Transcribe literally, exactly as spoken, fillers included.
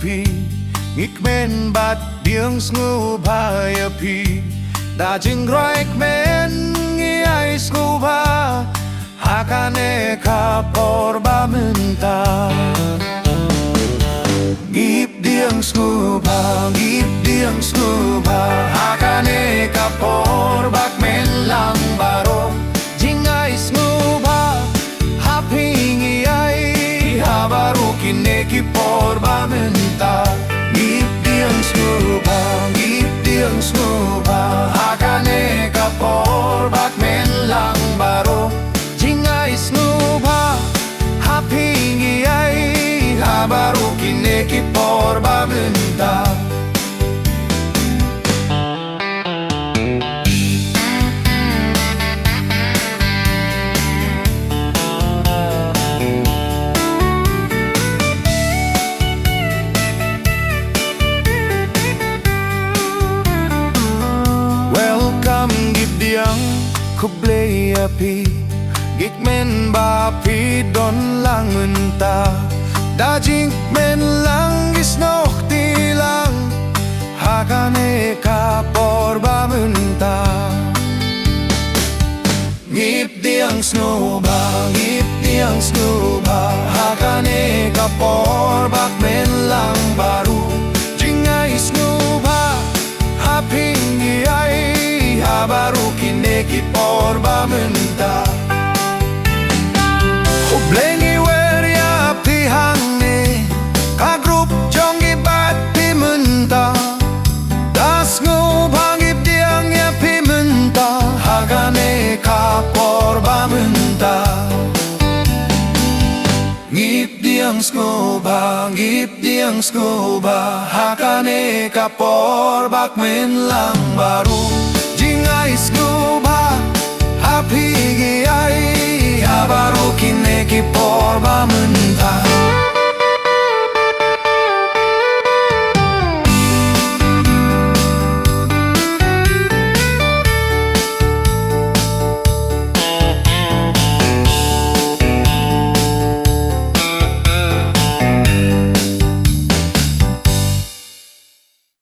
phi, ngi kmen bad pdiang sngewbha ïa phi. Da jingrwai kmen ngi ai sngewbha ha kane ka por ba mynta. Ngi pdiang sngewbha, ngi pdiang sngewbha ha kane ka por ba kmen lang baroh. Jingai sngewbha ha phi ngi ai ha baroh kine ki por ba mynta. Ngi pdiang sngewbha, ngi pdiang sngewbha ha kane ka por ba kmen lang baroh. Jingai sngewbha ha phi ngi ai ha baroh kine ki por ba mynta. Welcome, ngi pdiang khublei ïa phi. Ngi kmen ba phi don lang mynta. Da jingkmen lang ngi snoh kti lang ha kane ka por ba mynta. Ngi pdiang sngewbha, ngi pdiang sngewbha ha kane ka por ba kmen lang baroh. Jingai sngewbha ha phi ngi ai ha baroh kine ki por ba mynta. Khublei ngi wer ïa phi hangne, ka group jong ngi bad phi mynta. Da sngewbha ngi pdiang ïa phi mynta ha kane ka por ba mynta. Ngi pdiang sngewbha, ngi pdiang sngewbha ha kane ka por ba kmen lang baroh. Jingai